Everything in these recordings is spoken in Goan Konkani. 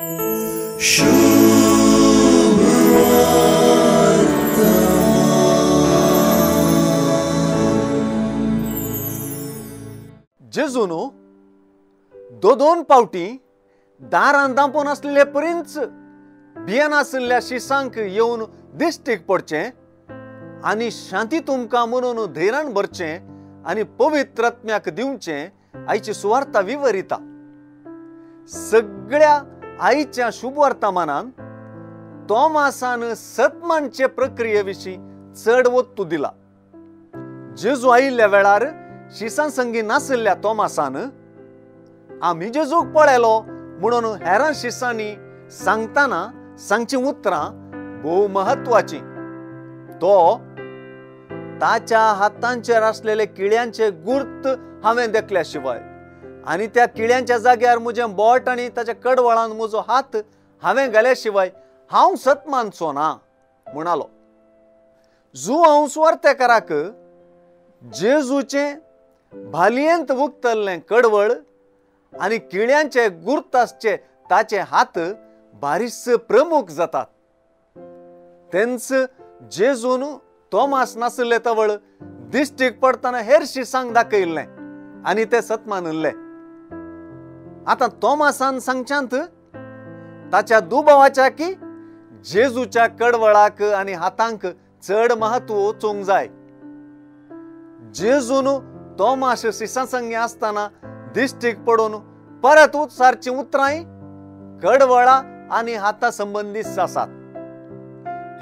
जेजून दोन पावटी दारान दांपोवन आसलेले परींच भियेनासल्या शिसांक येवन दिश्टीक पडचें आनी शांती तुमकां म्हणून धैर्यान भरचें आनी पवित्र आत्म्याक दिवचें आयची सुवार्ता विवरिता। सगळ्या आयच्या शुभवर्तमानान तोमासान सतमानचे प्रक्रिये विशीं चड वत्तू दिला। जेजू आयिल्ल्या वेळार शिसां संगी नाशिल्ल्या तोमासान आमी जेजूक पळयलो म्हणून हेरां शिसांनी सांगतना सांगचीं उतरां भोव म्हत्वाचीं। तो ताच्या हातांचेर आसलेले किळ्यांचे गुर्त हांवें देखल्या शिवाय आनी त्या किळ्यांच्या जाग्यार म्हजें बोट आनी ताच्या कडवळान म्हजो हात हांवें घाल्या शिवाय हांव सत मानचो ना म्हणालो। जुआंव सुवार्तेकाराक जेजूचें भालयेंत उगतल्लें कडवळ आनी किळ्यांचे गुर्त आसचे ताचे हात बारीस प्रमुख जातात। तेंच जेजून तोमास नाशिल्ले तवळ दिश्टीक पडटना हेर शिसांक दाखयल्लें आनी ते सत मानिल्ले। आतां तोमासान सांगच्यांत ताच्या दुबावाच्या की जेजूच्या कडवळाक आनी हातांक चड महत्व वचूंक जाय। जेजून तोमास शिसां संगी आसतना दिश्टीक पडून परत उच्चारचीं उतरांय कडवळा आनी हाता संबंदीत आसात।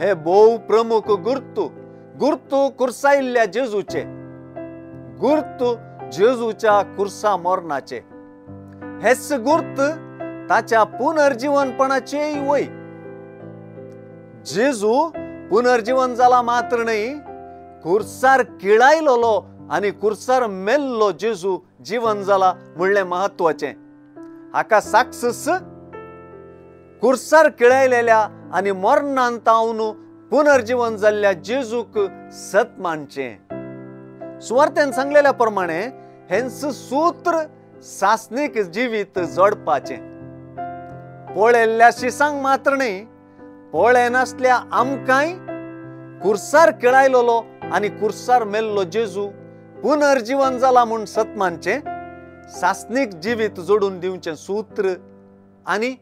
हे भोव प्रमुख गुर्तू गुर्तू कुर्सायिल्ल्या जेजूचे, गुर्तू जेजूच्या कुर्सा मरणाचे, हेच गुर्त ताच्या पुनर्जीवनपणाचेय वय। जेजू पुनर्जीवन जाला मात्र न्हय, कुर्सार किळायलोलो आनी कुर्सार मेल्लो जेजू जीवन जाला म्हणलें म्हत्वाचें। हाका साक्षस कुर्सार किळायलेल्या आनी मरणान तावन पुनर्जीवन जाल्ल्या जेजूक सत मानचें। सुवार्तेन सांगलेल्या प्रमाणे हेंच सूत्र सासनीक जिवीत जोडपाचें। पळयल्ल्या शिसांक मात्र न्हय, पळयनासल्या आमकांय कुर्सार किळायलोलो आनी कुर्सार मेल्लो जेजू पुनर्जीवन जाला म्हूण सत मानचें, सासनीक जिवीत जोडून दिवचें सूत्र आनी